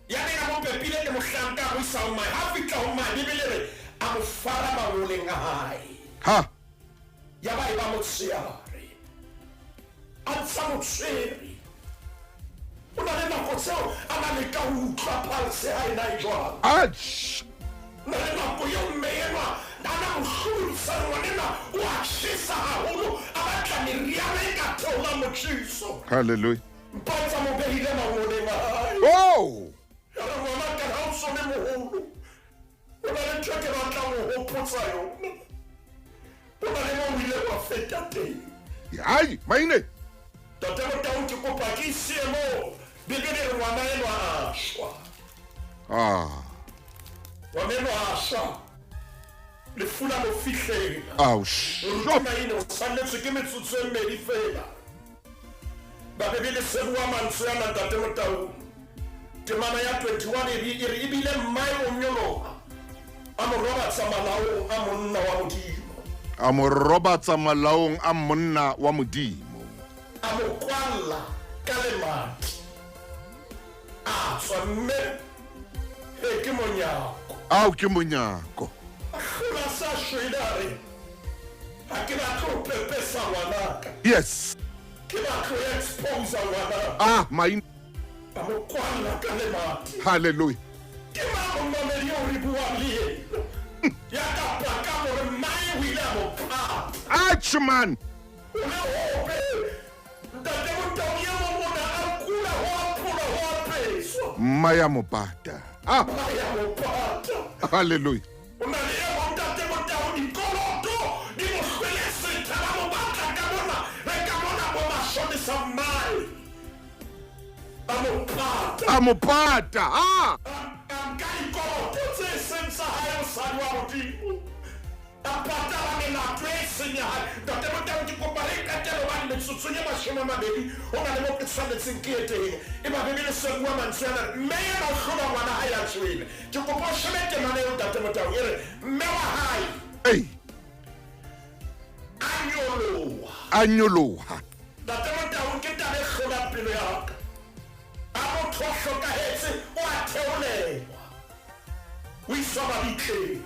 ya neng a mo pepile ke mohlanka a mo isa ho mmae. Ha a fihla ho mmae, Bibele e re, a mo fara mangoleng a hae. Ha. Ya ba e ba motshehare. A ntsa mo tshwere. O na le nako tseo a na leka ho utlwa pulse ha ena e jwang. Atjh. Na le nako eo mme enwa a na mo hlodisa ngwanenwa o a tjhesa haholo, a batla meriana e ka theolang motjheso. Hallelujah. Mpa ntsa mo behile mangoleng a hae. Oh. Ya re ngwana ka ha o so le moholo, o na le ntho e ke batlang ho hopotsa yona. O na le moo o ileng wa feta teng. Ai, Maine. Ntate Motaung, ke kopa ke isiye moo. Bibele e re ngwana enwa a shwa. Ah. Ngwana enwa a shwa. Lefu la mo fihlela. Au, shop. Moruti Maine, o salletswe ke metsotso e mmedi feela. Ba Bibele se bua mantswe ana, Ntate Motaung. Temana ya 21 e re ebile mmae o nyoloha, a mo robatsa malaong a monna wa Modimo. A mo robatsa malaong a monna wa Modimo. A mo kwalla ka lemati. A tswa mme he ke monyako. Ao ke monyako. A hlola sa shwele a re, ha ke batle ho pepesa ngwanaka. Yes. Ke batlo expose ngwanaka. Ah, Maine. A mo kwalla ka lemati. Hallelujah. Ke mang momamedi eo re buang le yena? Ya ka pakang hore mmae o ile a mo pata. Atjh man. O ne hope Ntate Motaung e mong o ne a kula ho a phola ho apeswa. Mma ya mo pata. Ah. Mma ya mo pata. Hallelujah. O na le e mong Ntate Motaung dikoloto di mo hlwele setha ba mo pata. A mo pata. Ah! A nka dikoloto tse seng tsa hae mosadi wa Modimo. A patala melato e seng ya hae. Ntate Motau, ke kopa re qetele hobane metsotsong e 20 ho na le mo ke tshwanetseng ke ye teng. Eba Bibele se bua mantswe ana, mme yena o hlola ngwana hae a shwele. Ke kopa o shebe temana eo Ntate Motau, e re mme wa hae Ei. a nyoloha. A nyoloha. Ntate Motau, ke taba e hlolang pelo ya ka. A motho o hlokahetse, o a theolelwa, o iswa mabitleng.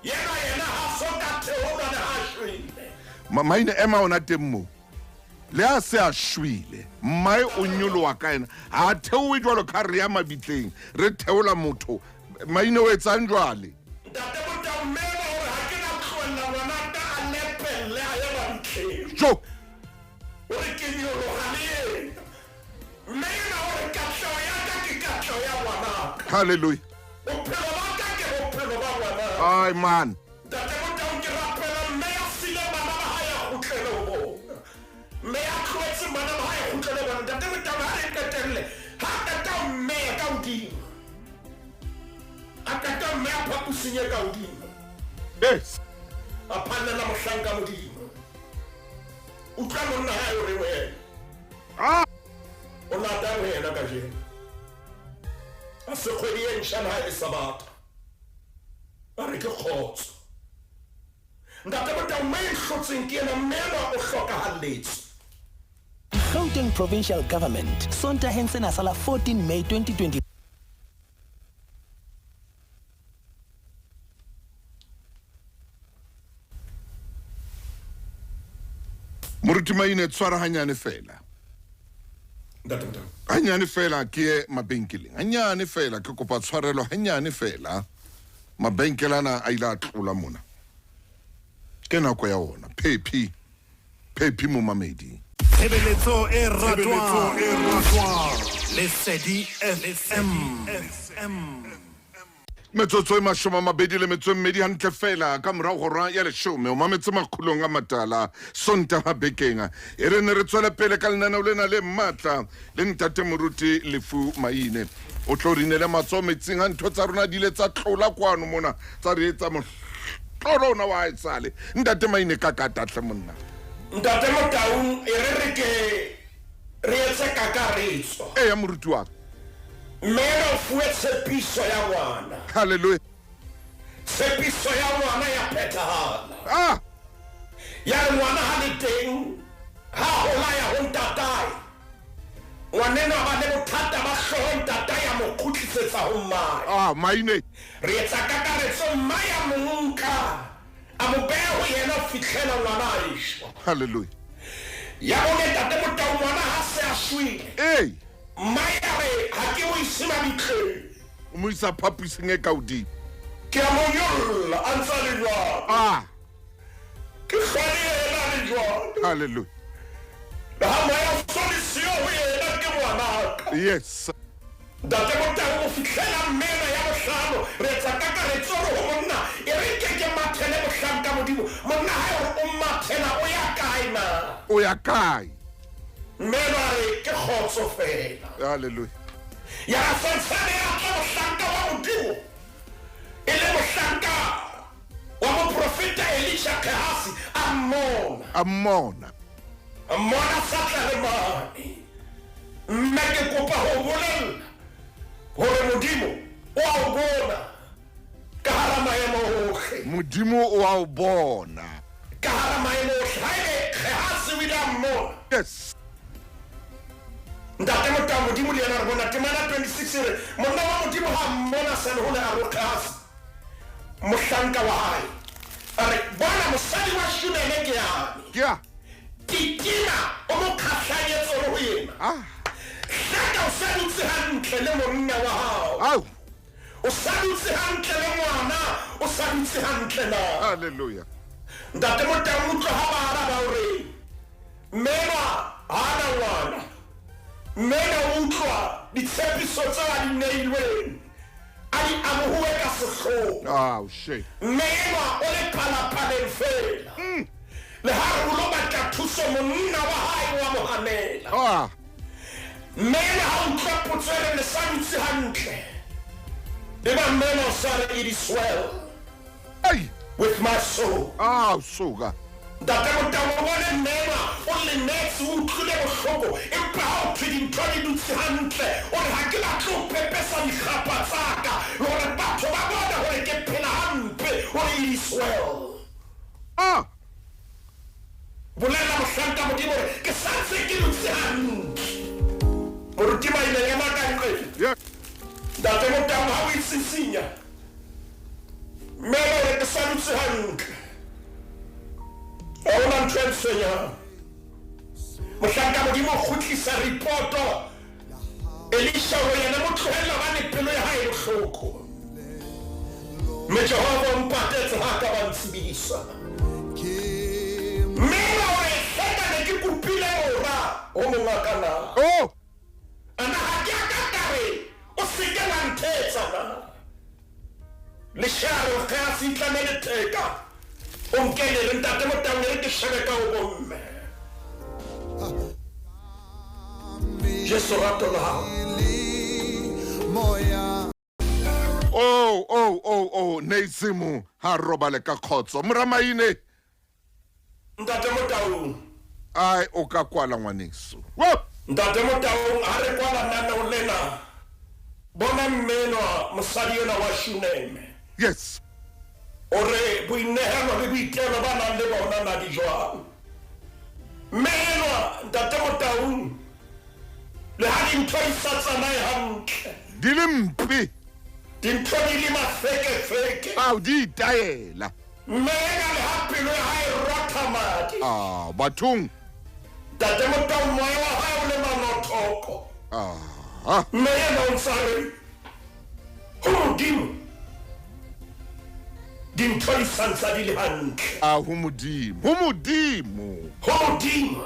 Yena yena ha so ka theolwa le ha shwele. Maine ema ona teng moo. Le ha se a shwele, mmae o nyoloha ka yena. Ha a theohe jwalo ka re ya mabitleng, re theola motho. Maine o etsang jwale? Ntate Motau, mme ena o re ha ke na tlohella ngwanaka a lepelle a ye mabitleng. Jo! O re ke nyoloha le yena. Mme ena o re katleho ya ka ke katleho ya ngwanaka. Hallelujah. Bophelo ba ka ke bophelo ba ngwanaka. Ai man. Ntate Motau, ke rapela mme ya sileng bana ba hae a kgutlele ho bona. Mme ya tlohetseng bana ba hae a kgutlele ho bona. Ntate Motau, ha re qetelle. Ha qeta ho mmeya ka hodimo. A qeta ho mmeya phaposing e ka hodimo. Yes. A phallela mohlanka Modimo. Utlwa monna hae o re ho yena. Ah. O lata ho yena kajeno. A se kgwedi e ntjha le ha e le Sabatha. A re ke kgotso. Ntate Motau, mme e hlotseng ke ena, mme enwa o hlokahalletswe. Gauteng Provincial Government, Sontaheng sena sa la 14 May 2020. Moruti Maine, tshwara hanyane fela. Ntate Motau. Hanyane fela ke ye mabenkeleng. Hanyane fela ke kopa tshwarelo hanyane fela. Mabenkele ana a ile a tlola mona. Ke nako ya ona. Phephi. Phephi momamedi. Tshebeletso e ratwang. Lesedi FM. Metsotso e 28 hantle fela ka morago hora ya 10, o mametse Makgulong a Matala Sontaga bekeng e re ne re tswele pele ka lenaneo lena le matla le ntate Moruti Lefu Maine. O tlo re inele matsoho metsing ha ntho tsa rona di ile tsa tlola kwano mona tsa re etsa mohlolo ona wa haesale. Ntate Maine ka katahle monna. Ntate Motaung, e re re ke re etse kakaretso. Eya moruti wa ka. Mme ena o fuwe tshepiso ya ngwana. Hallelujah. Tshepiso ya ngwana ya phethahala. Ah. Ya re ngwana ha le teng, ha hola ya ho ntatae. Ngwaneno a ba le bothata ba hlooho, ntatae a mo kgutlisetsa ho mmae. Ah, Maine. Re etsa kakaretso, mmae a mo nka, a mo beha ho yena ho fihlela ngwana a eshwa. Hallelujah. Ya bone ntate Motau, ngwana ha se a shwele. Ei. Mmae a re, ha ke mo ise mabitleng. O mo isa phaposing e ka hodimo. Ke a mo nyolla a ntse a le jwalo. Ah. Ke hlwa le yena a le jwalo. Hallelujah. Le ha moya o so le siyo ho yena, ke ngwanaka. Yes. Ntate Motau, o fihlela mmena ya bohlano, re etsa kakaretso re ho monna, e re nke ke mathele mohlanka Modimo. Monna hae o re o mathela o ya kae na? O ya kae? Mme ba re ke kgotso fela. Hallelujah. Ya ra santsane ya tla mohlanka wa Modimo, e le mohlanka wa moprofeta Elisha, Gehazi a mmona. A mmona. A mmona sa tla le mane. Mme ke kopa ho bolella hore Modimo o a o bona ka hara maemo ohle. Modimo o a o bona. Ka hara maemo ohle. Haebe Gehazi o ile a mmona. Yes. Ntate Motau, Modimo le yena re bona temana 26 e re monna wa Modimo ha mmona sa le hole a re ho Gehazi, mohlanka wa hae, a re, bona mosadi wa Shuneme ke yane. Ke ya. Titima o mo kgahlanyetse o re ho yena, Ah. Hleka o sa dutse hantle le monna wa hao. Au. O sa dutse hantle le ngwana, o sa dutse hantle na? Hallelujah. Ntate Motau, utlwa ha ba araba o re, mme enwa ha a na ngwana. Mme enwa o utlwa ditshepiso tseo a di neilweng, a di amohuwe ka sehloho. Ah, shame. Mme enwa o le palapaleng fela. Le ha re o lo batla thuso, monna wa hae wa mo hanela. Ah. Mme le ha utlwa potso e re le sa dutse hantle, e ba mme ena o sa re, It is well Ai. with my soul. Ah, suka. Ntate Motau, o bone mme enwa o lemetse, o utlwile bohloko, empa ha ho thwe dintho di dutse hantle, o re ha ke batle ho pepesa dikgapa tsa ka le hore batho ba bone hore ke phela hampe, o re it is well. Ah! Bolella mohlanka Modimo hore ke sa ntse ke dutse hantle. Moruti Maile, ema ka nqeng. Yeah. Ntate Motau, ha o isisinya, mme ena o re ke sa dutse hantle. Ha hona ntho e ntshwenyang. Mohlanka Modimo o kgutlisa ripoto. Elisha o re yena mo tlohelle hobane pelo ya hae e bohloko. Mme Jehova o mpatetse ha a ka ba ntsebisa. Mme ena o re hleka ne ke kopile mora ho monga ka na. Oh! Ana ha ke a ka ka re o se ke wa nthetsa na? Leshare o ge a se itlame letheka o nke lere ntate Motaung e re ke shebe ka ho bomme. Jesu rato la hao. Oh, oh, oh, oh, Neisimu ha robale ka khotso. Moramaine. Ntate Motaung. Ai, o ka kwala ngwaneso. Wo! Ntate Motaung, ha re kwala naneo lena, bona mmenwa mosadi enwa wa Shuneme. Yes. O re boinehelo le boitelo ba nang le bona na di jwang? Mme enwa, Ntate Motaung, le ha dintho di sa tsamaye hantle. Di le mpe. Dintho di le mafekefeke. Ao, di itaela. Mme ena le ha pelo ya hae e rotha madi. Ah, bathong. Ntate Motaung, moya wa hae o le manothoko. Ah. Mme yena o ntsa re ho Modimo dintho di sa ntsa di le hantle. Ah, ho Modimo. Ho Modimo. Ho Modimo.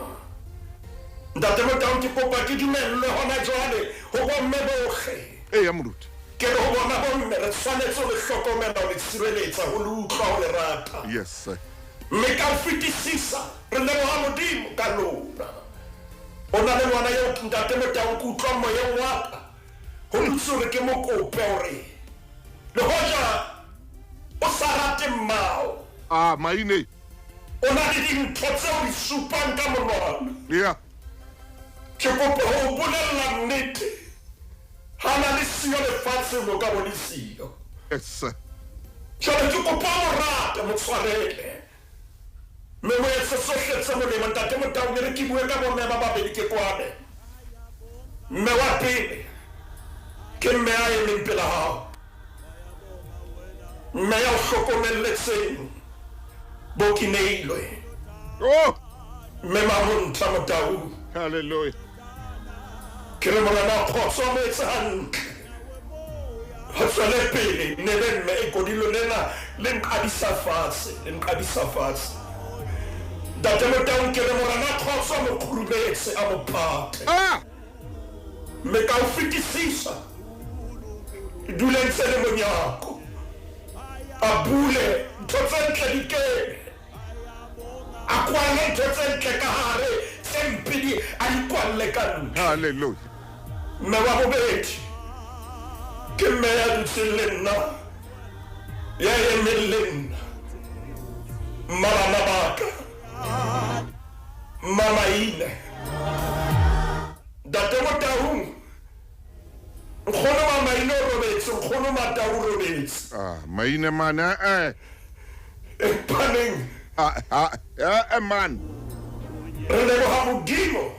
Ntate Motaung, ke kopa ke dumellwe hona jwale ho bomme bohle. Eya, moruti. Ke re ho bona bomme re tshwanetse ho le hlokomela, ho le tshireletsa, ho le utlwa, ho le rata. Yes, sir. Mme ka ho fetisisa re leboha Modimo ka lona. O na le ngwana eo Ntate Motaung ke utlwang moyeng wa ka ho dutse hore ke mo kope hore le hoja o sa rate mmao, Ah, maine. o na le dintho tseo di supang ka monwana. Yeah. Ke kopa ho o bolella nnete, ha na le siyo lefatsheng o ka bo le siyo. Yes, sir. Jwale ke kopa o mo rate, mo tshwarele, mme mo etse sohle tse molemo. Ntate Motaung, e re ke bue ka bomme ba babedi ke kwane. Mme wa pele ke mme a emeng pela hao, mme ya o hlokomelletseng bo ke neilwe. Oh! Mme Mamontla Motaung. Hallelujah. Ke re Morena wa kgotso a mo etse hantle. Ho tswele pele nne be mme e kodilo lena le nqadisa fatshe, le nqadisa fatshe. Ntate Motaung, ke re Morena wa kgotso a mo khurumetse, a mo phate. Ah! Mme ka ho fetisisa, dule ntse le monyako. A bule ntho tse ntle di kene. A kwalle ntho tse ntle ka hare, tse mpe di a di kwalle ka ntle. Hallelujah. Mme wa bobedi ke mme ya dutseng le nna, ya emeng le nna, mma bana ba ka, mma Maine. Ntate Motaung, nkgono wa Maine o robetse, nkgono Matau o robetse. Ah, Maine mane, eh. Empaneng. Ah, ah, eh, man. Re leboha Modimo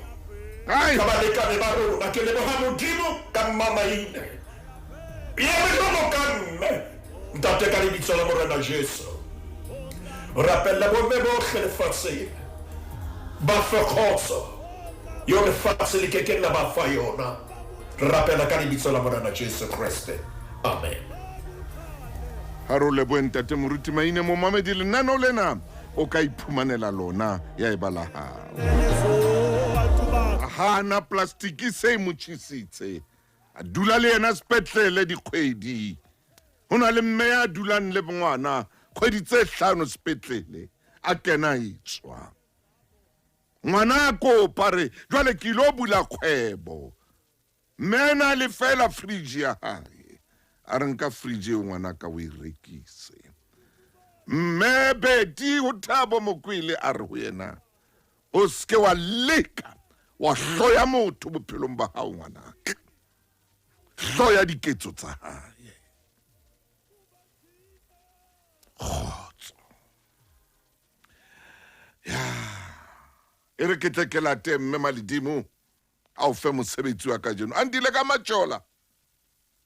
Ai. ka balekane ba rona. Ke leboha Modimo ka mma Maine. Ye re jwalo ka mme, ntate, ka lebitso la Morena Jesu. Rapella bomme bohle lefatsheng, ba fe kgotso eo lefatshe le kekeng la ba fa yona. Re rapela ka lebitso la Morena Jesu Kreste. Amen. Ha re o lebohe Ntate Moruti Maine. Momamedi, lenaneo lena o ka iphumanela lona ya eba la hao. Hana plastiki se e mo tjhesitse. A dula le yena sepetlele dikgwedi. Ho na le mme ya dulang le ngwana kgwedi tse hlano sepetlele, a kena e tswa. Ngwana a kopa re jwale ke ilo bula kgwebo. Mme na lefela fridge ya hae. A re nka fridge eo ngwanaka o e rekise. Mme Betty ho Thabo Mokwele a re ho yena, o se ke wa leka wa hloya motho bophelong ba hao ngwanaka. Hloya diketso tsa hae. Kgotso. Ya. E re ke tle ke late mme Maledimo a o fe mosebetsi wa kajeno. A ndile ka matjola.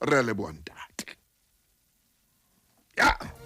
Re a leboha ntate. Ya.